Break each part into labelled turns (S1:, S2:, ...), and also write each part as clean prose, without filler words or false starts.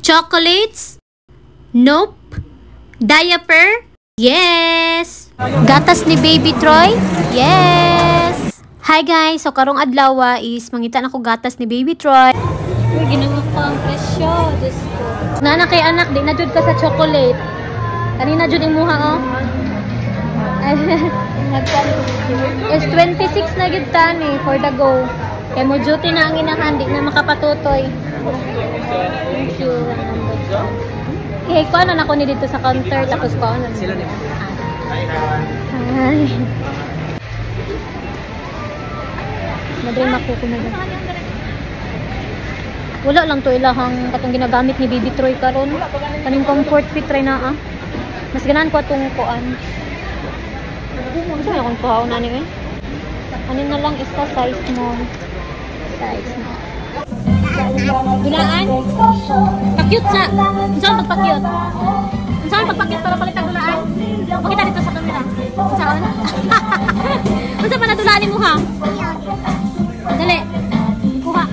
S1: Chocolates? Nope. Diaper? Yes! Gatas ni Baby Troy? Yes! Hi guys! So karong adlaw is mangita na ko gatas ni Baby Troy. Uy, ginawa ko ang presyo. Diyos ko. Nana kay anak, di na jud ka sa chocolate. Kanina jud imuha oh. It's 26 na gid tani for the go. Kay mo duty na ang inahan, di na makapatutoy. Thank you. Eh, ko ano na ko ni dito sa counter tapos ko ano.
S2: Sila ni.
S1: Hi. Madre makukumagan. Wala lang to ilahang katong ginagamit ni Baby Troy karon. Kaning comfort fit try na ah. Mas ganahan ko atong kuan. Unsa man akong kuhaon ani eh? Ano na lang isa size mo. Size mo. Dulaan? Pa-cute sa. Unsa man pagpa-cute? Unsa man pagpa-cute para palit ang dulaan? Pakita dito sa camera. Unsa man? Unsa man na dulaan nimo ha? Dali. Kuha.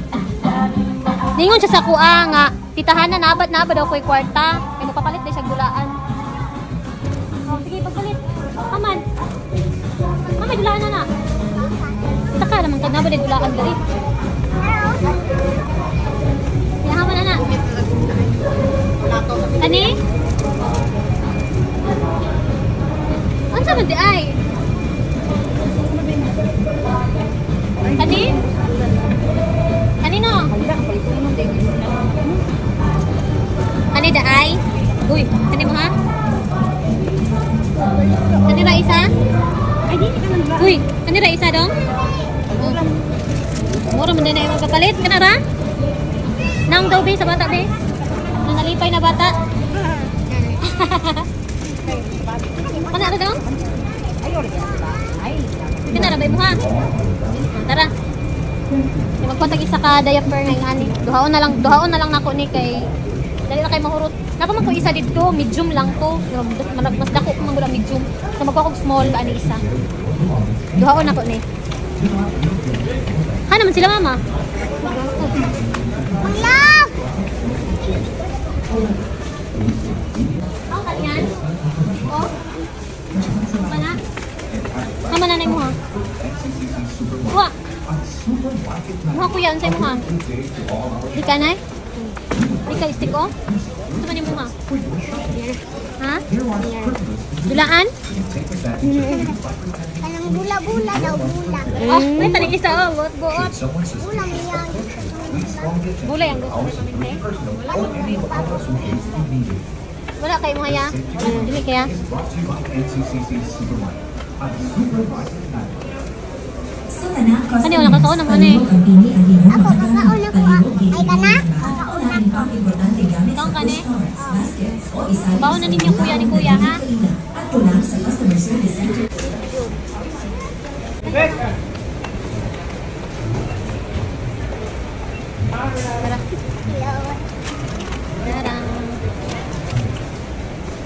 S1: Ningon siya sa kuha nga titahanan nabat na ba daw ko'y kwarta. Kay magpapalit na siya dulaan. Oh, sige pagpalit. Aman. Mama, dulaan na na. Taka naman ka na ba dulaan dali. Yahaman na na. Ani? Unsa man di ay? Ani? Ani no? Ani da ay? Uy, ani mo ha? Ani ra isa? Uy, ani ra isa dong? Oh. Mura man din na imong papalit kana ra? Nang daw be sa bata be? Nang nalipay na bata. Kana ra dong? Kana ra ba imo ha? Tara. Magpatag isa ka diaper nga ani. Duhaon na lang nako ni kay dali na kay mahurot. Napa man ko isa didto, medium lang to. Mas dako ko man gud ang medium. So magkuha kog small ani isa. Duhaon nako ni. Ha naman sila mama.
S3: Love.
S1: Oh, kanyan. Oh. Mana? Mama nanay mo ha. Kuha. Muha kuya, unsay mo ha? Di ka nay? Di ka stick oh? Ito man yung muha? Ha? Dulaan?
S3: Kanang bula-bula daw bula.
S1: Oh, may taning isa oh, buot buot.
S3: Bula niya.
S1: Bula yung gusto ni Maminte. Wala kayo mo haya? Dili kaya? Ano wala kakaon ang ano eh.
S3: Ako kakaon ako. Ay kana? Kakaon ako.
S1: Kaon ka ni? Baon na ninyo kuya ni kuya ha? Tara. Tara.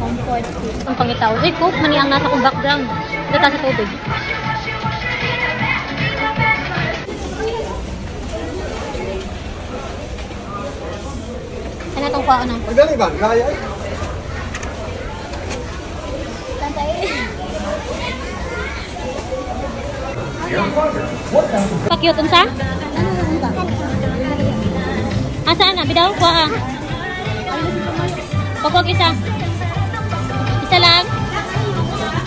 S1: Comfort food. Ang pangitaw. Uy, Coke, mani ang nasa kong background. Dito sa tubig. Ano itong kuha na?
S2: Magaling ba? Kaya eh.
S1: Tatay. Pa-cute, unsa? Asa na? Bidaw? Kuha ka. Pagkuha isa. Isa lang?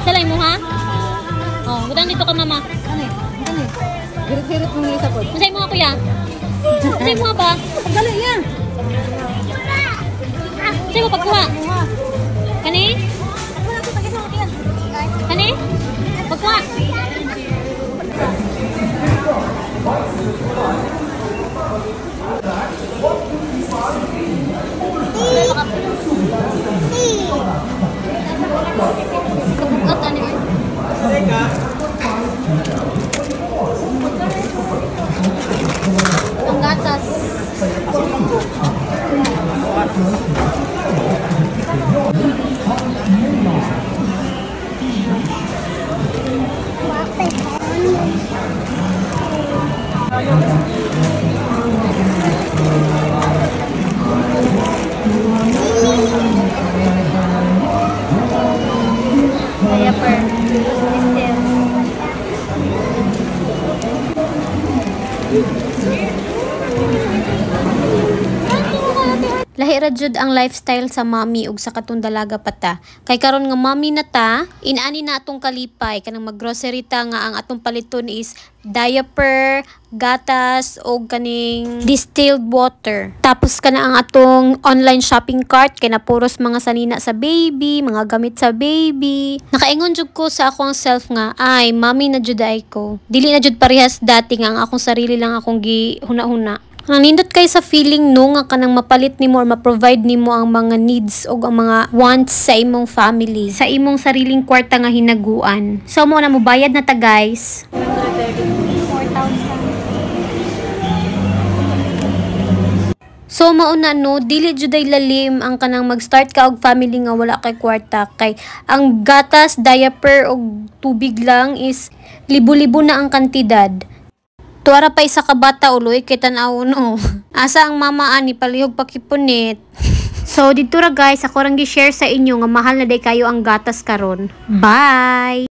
S1: Isa lang mo ha? Oh, budang dito ka mama.
S4: Ano eh? Ano eh? Hirit-hirit mo nga isa po.
S1: Unsay mo kuya? Unsay mo ba?
S4: Pagdali niya!
S1: Unsay mo pagkuha? Kani? Kani? Pagkuha. Kabukat ano eh? Ang gatas. Lahi ra jud ang lifestyle sa mommy ug sa katong dalaga pa ta. Kay karon nga mommy na ta, inani na atong kalipay kanang maggrocery ta nga ang atong paliton is diaper, gatas og kaning distilled water. Tapos kana ang atong online shopping cart kay napuros mga sanina sa baby, mga gamit sa baby. Nakaingon jud ko sa akong self nga, "Ay, mommy na jud ay ko." Dili na jud parehas dati nga ang akong sarili lang akong gihuna-huna. Nanindot kay sa feeling, no, nga kanang mapalit nimo or ma-provide nimo ang mga needs o ang mga wants sa imong family, sa imong sariling kwarta nga hinaguan. So mo na mobayad na ta, guys.
S3: 4,000.
S1: So mao na, no, dili juday lalim ang kanang mag-start ka og family nga wala kay kwarta kay ang gatas, diaper og tubig lang is libo-libo na ang kantidad. Tuara pa isa ka bata uloy kay tan-aw, no. Asa ang mama ani palihog pakipunit? So dito ra, guys, ako rang gi-share sa inyo nga mahal na day kayo ang gatas karon. Bye.